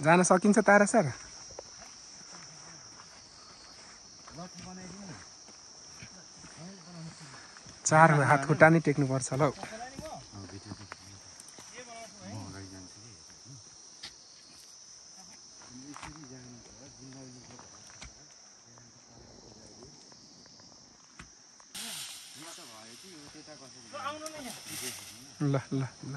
जान सकिन्छ तारा सर? चार हात खुट्टा नै टेक्नु पर्छ ल। ल ल ल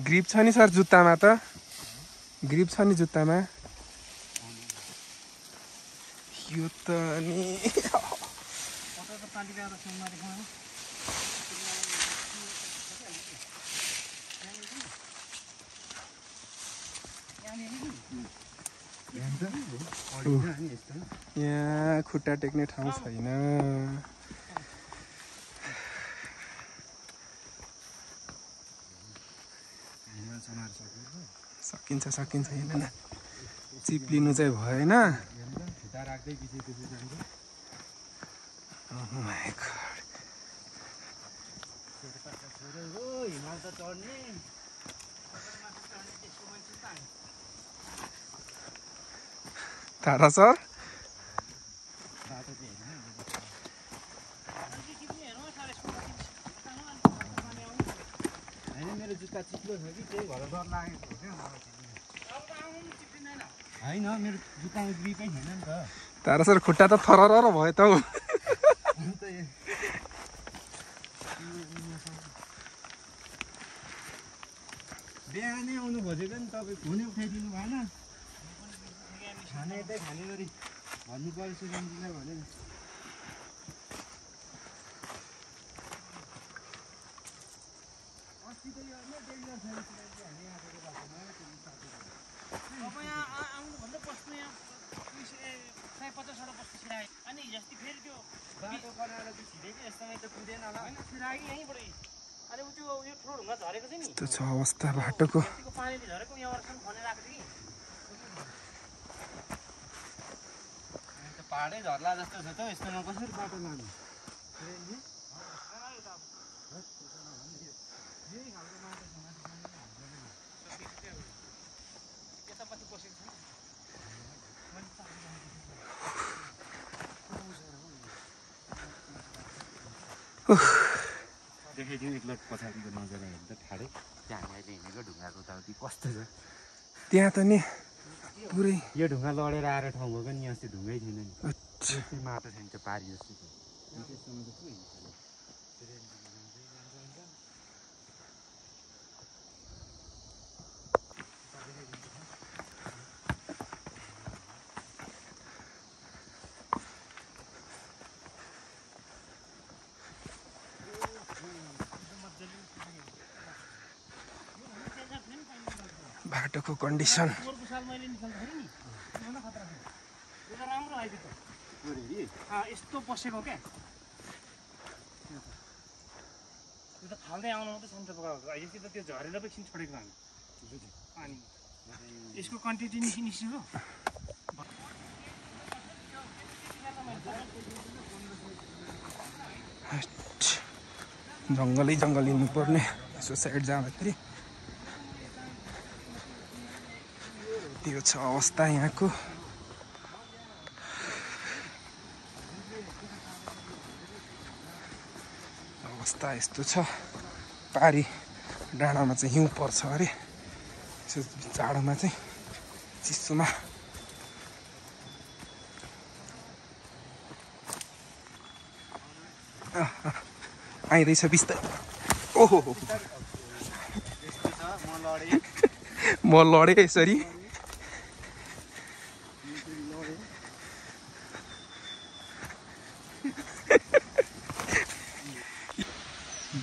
ग्रिप छ नि सर जुत्तामा त, ग्रिप छ नि जुत्तामा। यो त नि यहाँ खुट्टा टेक्ने ठाउँ छैन। सकिन्छ सकिन्छ हेर्न न, चिप्लिनु चाहिँ भएन। तारा सर मेरो जुत्ता चिप्लो छ कि त्यही भएर डर लागेको हो क्या होइन, मेरो जुत्तामा ग्रिपै छैन नि त। तारा सर खुट्टा त थरर भयो त हौ। बिहानै आउनु खोजेको नि तपाईँ, फोनै उठाइदिनु भएन। खाने यतै खाने गरी भन्नु पर्यो सुरेन्द्रलाई भनेर। यस्तो छ अवस्था बाटोको। पाहाडै झर्ला जस्तो छ त, यस्तोमा कसरी बाटो लानु? देखाइदिउँ एकलट पछाडिको नजर हेर्दा ठाडै त्यहाँ अहिले हिँडेको ढुङ्गाको उताउति कस्तो छ त्यहाँ त नि पुरै यो ढुङ्गा लडेर आएर ठाउँ भएको नि, अस्ति ढुङ्गै थिएन नि, त्यस्तै माटो छैन त्यो पारी जस्तो थियो। बाटोको कन्डिसन यस्तो बसेको क्या, त्यो त फाल्दै आउनु मात्रै सन्चो पकाएको। अहिले त त्यो झरेर पनि एकछिन छोडेको हामी, अनि यसको क्वान्टिटी निस्कियो। जङ्गलै जङ्गल हिँड्नुपर्ने। यसो साइड जाँदाखेरि त्यो छ अवस्था यहाँको। अवस्था यस्तो छ। पारी डाँडामा चाहिँ हिउँ पर्छ अरे, यसो जाडोमा चाहिँ चिसोमा आइँदैछ बिस्तारै। ओहो म लडेँ यसरी।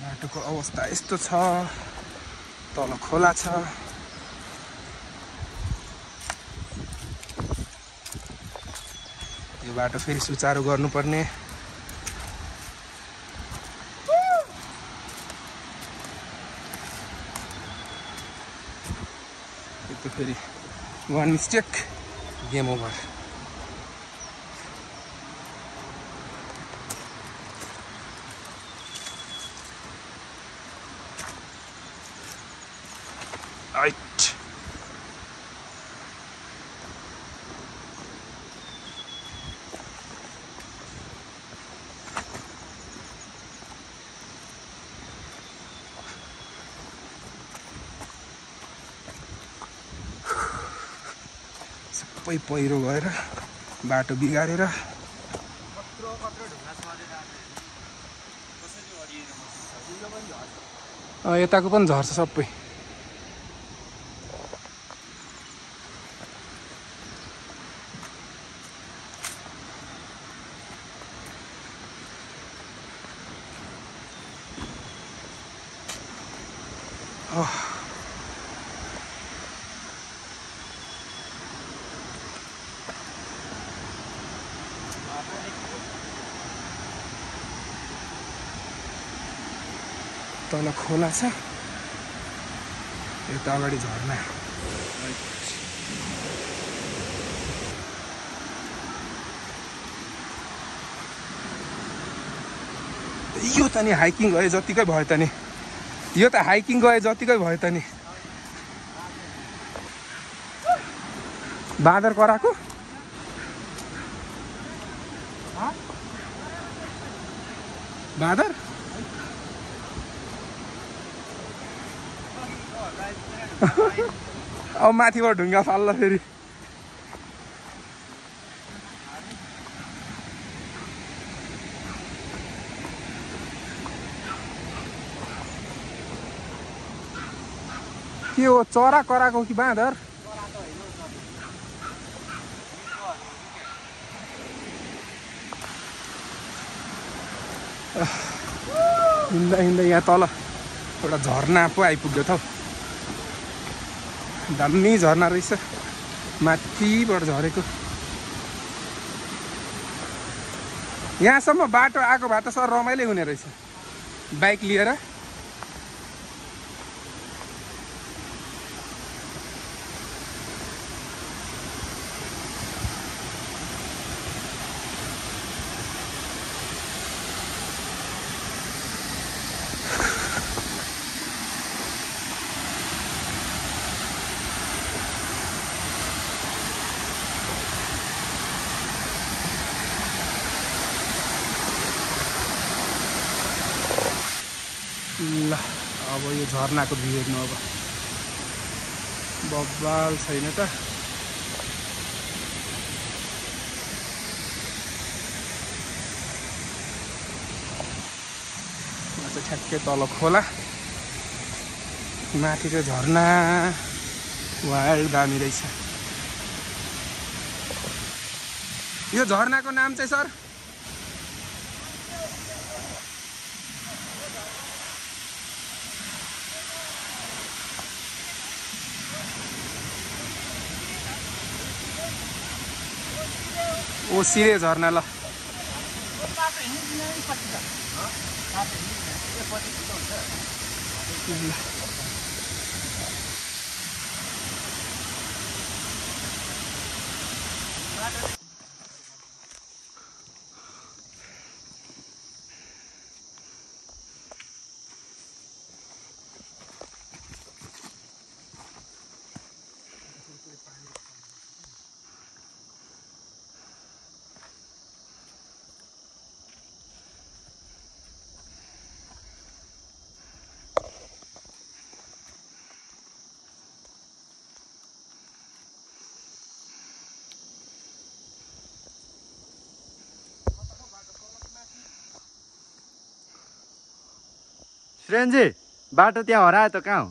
बाटोको अवस्था यस्तो छ, तल खोला छ। यो बाटो फेरि सुचारू गर्नुपर्ने। त्यो फेरि वान मिस्टेक गेम ओभर। आइट सबै पहिरो गएर बाटो बिगारेर यताको पनि झर्छ सबै तल खोला छ यता अगाडि झर्ना यो त नि हाइकिङ गए जतिकै भयो त नि यो त हाइकिङ गए जतिकै भयो त नि बाँदर कराको बाँदर अब माथिबाट ढुङ्गा फाल्ला फेरि के हो चरा कराको कि बाँदर हिँड्दा हिँड्दा यहाँ तल एउटा झर्ना पो आइपुग्यो त दामी झर्ना रहेछ माथिबाट झरेको यहाँसम्म बाटो आएको भए त सर रमाइलो हुने रहेछ बाइक लिएर ल अब यो झर्नाको भ्यू हेर्नु अब बब्बाल छैन त ठ्याक्कै तल खोला माथि चाहिँ झर्ना वाइल्ड दामी रहेछ यो झर्नाको नाम चाहिँ सर ओसिरे झर्ना ल श्रेनजी बाटो त्यहाँ हरायो त कहाँ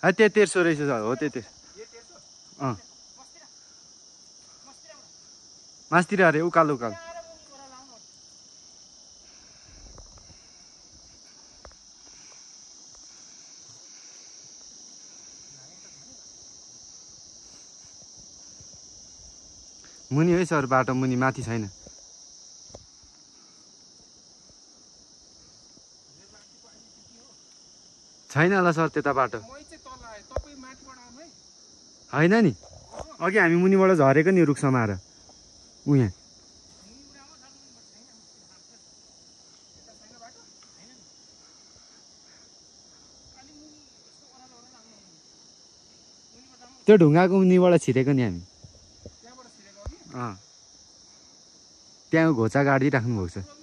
हो त्यो तेर्सो रहेछ सर हो त्यो मासतिर अरे उकालो उकालो मुनि है सर बाटो मुनि माथि छैन छैन होला सर त्यता बाटो होइन नि अघि हामी मुनिबाट झरेको नि रुख समाएर उहाँ त्यो ढुङ्गाको मुनिबाट छिरेको नि हामी त्यहाँबाट छिरेको हो कि त्यहाँ घोचा गाडिदिइराख्नु भएको छ